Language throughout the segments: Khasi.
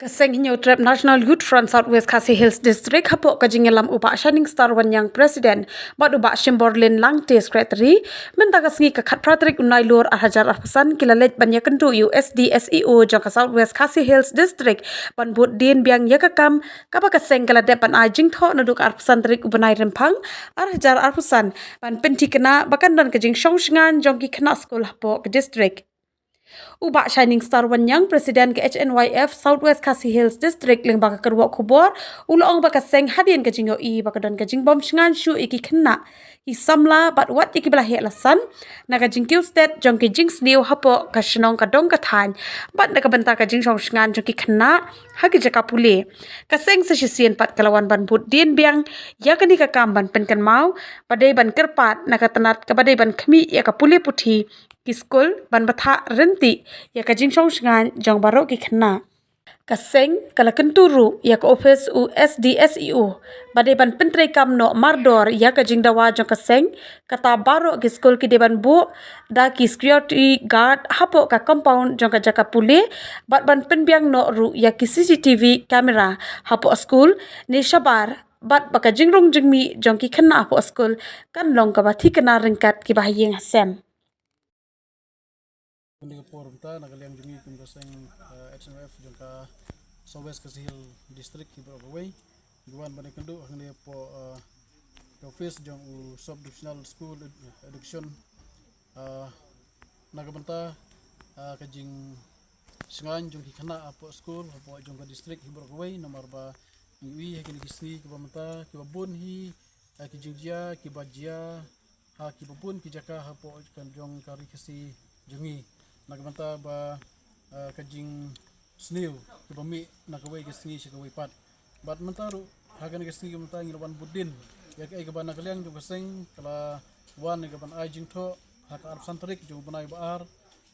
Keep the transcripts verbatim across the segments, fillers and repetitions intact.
Seng Hynñiewtrep National Youth Front South West Khasi Hills District hapoh ka jingïalam u Bah Shining Star Wanniang, President, bad u Bah Shimborlin Langte, Secretary, mynta ka sngi ka khatphra tarik u Nailur ar hajar arphew san ki la leit ban ïakynduh ïa u S D S E O jong ka South West Khasi Hills District ban bud dien biang ïa ka kam kaba ka seng ka la dep ban ai jingthoh naduh ka arphew san tarik u bnai Rymphang ar hajar arphew san ban pynthikna ba kan don ka jingshong shngaiñ jong ki khynnah skul hapoh ka district. U Bah Shining Star Wanniang, President ka H N Y F South West Khasi Hills District, lyngba ka kyrwoh khubor, u la ong ba ka seng hadien ka jingïohi ba ka don ka jingbym shngaiñ shuh ïa ki khynnah, ki samla bad wat ïa kiba la heh la san na ka jingkiew stet jong ki jingsniew hapoh ka shnong ka dong ka thaiñ bad na ka bynta ka jingshong shngaiñ jong ki khynnah ha ki jaka pule, ka seng sa shisien pat ka la wan ban bud dien biang ïa kane ka kam ban pynkynmaw ba dei ban kyrpad na ka tnat kaba dei ban khmih ïa ka pule puthi ki skul ban bthah ryntih ïa ka jingshong shngaiñ jong baroh ki khynnah. Ka seng ka la kyntu ruh ïa ka ophis u S D S E O ba dei ban pyntreikam noh mardor ïa ka jingdawa jong ka seng, kata baroh ki skul ki dei ban buh da ki security guard hapoh ka compound jong ka jaka pule bad ban pynbiang noh ruh ïa ki C C T V camera hapoh skul ne shabar bad ba ka jingrung jingmih jong ki khynnah hapoh skul kan long kaba thikna ryngkat kiba ha ïing ha sem. Kane ka por mynta na ka liang jong ngi kum ka seng, eh, H N Y F jong ka South West Khasi Hills District hi baroh kawei, ngi wan ban ïakynduh hangne hapoh, eh, ka office jong u Sub Divisional School Ed-, Education. Eh, na ka bynta, eh, ka jingshngaiñ jong ki khynnah hapoh skul hapoh jong ka district hi baroh kawei, namar ba ngi ïohi ha kine ki sngi kiba mynta kiba bun hi, eh, ki jingjia kiba jia ha kiba bun ki jaka hapoh kan jong ka ri Khasi jong ngi. Na ka bynta ba, eh, ka jingsniew kiba mih na kawei ka sngi sha kawei pat. Bad mynta ruh ha kane ka sngi ka mynta ngi la wan bud dien ïa kaei kaba na ka liang jong ka seng ka la wan ïa kaban ai jingthoh ha ka arphew san tarik jong u bnai ba ar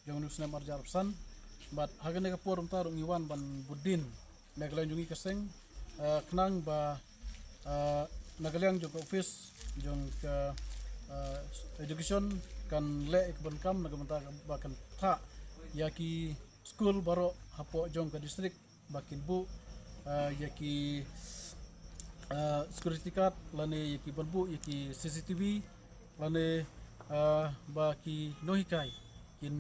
jong u snem ar hajar arphew san. Bad ha kane ka por mynta ruh ngi wan ban bud dien na ka liang jong ngi ka seng, eh, khnang ba, eh, na ka liang jong ka office jong ka, eh, education kan leh ïa ka ban kam na ka bynta ba kan thah ïa ki skul baroh hapoh jong ka district ba kin buh, eh, ïa ki, eh, security guard lane ïa ki ban buh ïa ki C C T V lane, eh, ba ki nonghikai kin,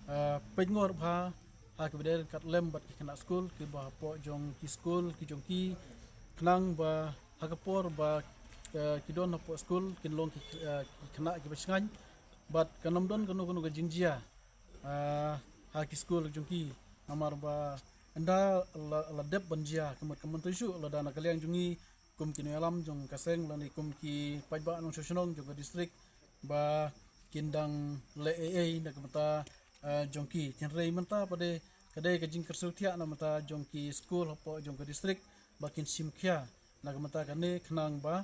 eh, peit ngor bha ha kiba dei ryngkat lem bad ki khynnah skul kiba hapoh jong ki skul ki jong ki, khnang ba ha ka por ba, eh, ki don hapoh skul kin long ki, eh, ki khynnah kiba shngaiñ bad kan ym don kano kano ka jingjia, eh, ha ki skul jong ki, namar ba ynda la, la dep ban jia ka mut ka mynta shuh lada na ka liang jong ngi kum ki nongïalam jong ka seng lane kum ki paidbah nongshong shnong jong ka district ba kin dang leh ei ei na ka bynta, eh, jong ki. Hynrei mynta pat de ka dei ka jingkyrsiew thiah na ka bynta jong ki skul hapoh jong ka district ba kin shim khia na ka bynta kane khnang ba,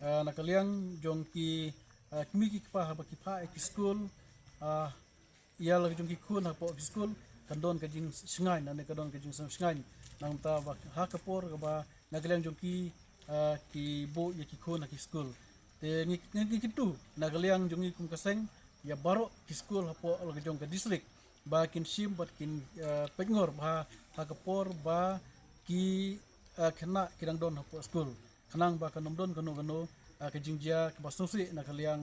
eh, na ka liang jong ki, eh, kmie ki kpa haba ki phah ïa ki skul, eh, ïa la ka jong ki khun hapoh ki skul kan don ka jingshngaiñ lane ka don ka jingshngaiñ na ka bynta ba ha ka por kaba na ka liang jong ki, eh, ki buh ïa ki khun ha ki skul. Te ngi, ngi, ngi kyntu na ka liang jong ngi kum ka seng ïa baroh ki skul hapoh la ka jong ka district ba kin shim bad kin, eh, peit ngor bha ha ka por ba ki, eh, khynnah ki dang don hapoh skul, khnang ba kan ym don kano kano, eh, ka jingjia kaba sngewsih na ka liang,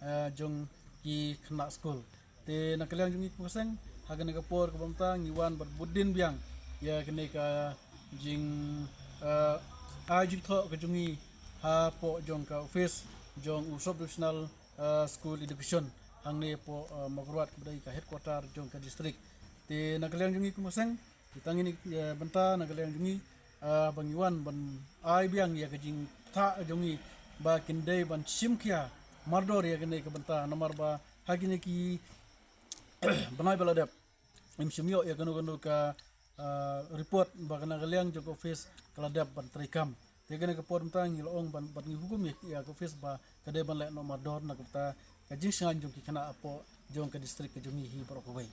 eh, jong ki khynnah skul. Te na ka liang jong ngi kum ka seng ha kane ka por kaba mynta ngi wan bad bud dien biang ïa kane ka jing, eh, ai jingthoh ka jong ngi hapoh jong ka office jong u Sub Divisional, eh, School Education hangne hapoh, eh, Mawkyrwat kaba dei ka headquarter jong ka district. Te na ka liang jong ngi kum ka seng, kita ngi ni, eh, bynta na ka liang jong ngi, eh, ba ngi wan ban ai biang ïa ka jingthah jong ngi ba kin dei ban shim khia mardor ïa kane ka bynta namar ba ha kine ki bnai ba la dep ngim shym ïoh ïa kano kano ka, eh, report ba ka na ka liang jong ka office ka la dep ban treikam. Te kane ka por mynta ngi la ong ban, ban ngi hukum ïa, ïa ka office ba ka dei ban leh noh mardor na ka bynta ka jingshngaiñ jong ki khynnah hapoh jong ka district ka jong ngi hi baroh kawei.